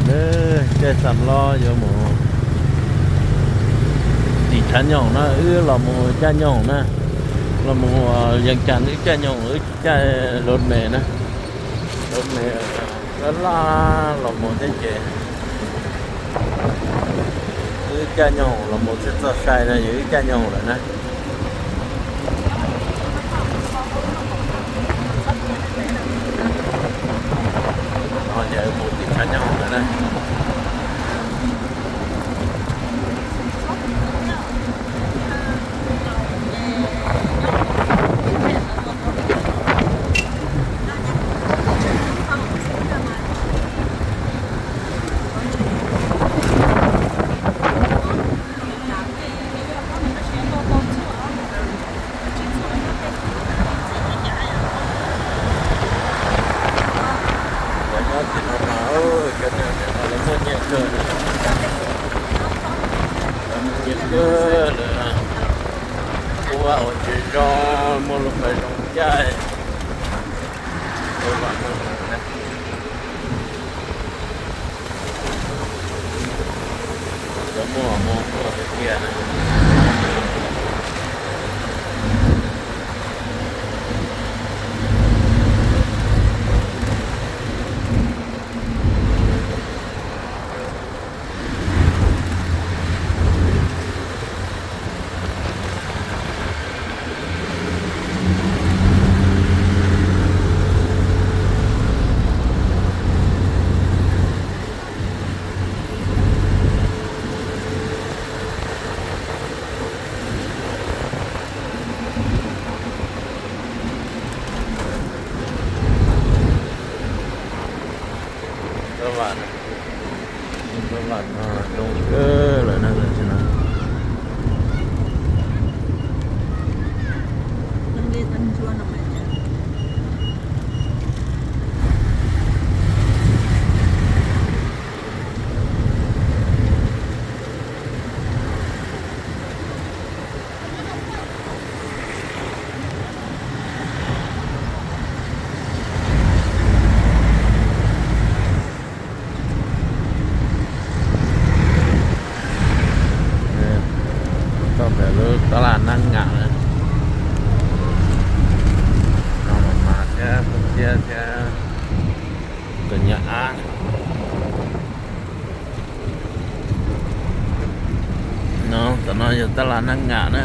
Caij xam lob yuav mus tim tshav nyoog na, wb los mus caij nyoog na, los mus Yees Cas wb caij nyoog, wb tsis caij lub me na, lub me laj laj los mus thiab ces wb caij nyoog los mus thiaj txog sai no, yog wb caij nyoog lawm na. Ces mus tim tshav nyoog lawm na. Cov nyob tim no mas cov neeg no lawv muaj nyiaj kawg, lawv muaj nyiaj kawg, lawv ua ua tsis zoo, muaj lub pas zoo caij. Cov muaj muaj muaj tiag tiag. Tab vaj, tab vaj no zoo kawg lawm na, tam sim no. Tau pem lub tab laj Nab Ngam na. Mas mas thiab Phooj Siab thiab tus nyab ab. No, tom no yog tab laj Nab Ngam na.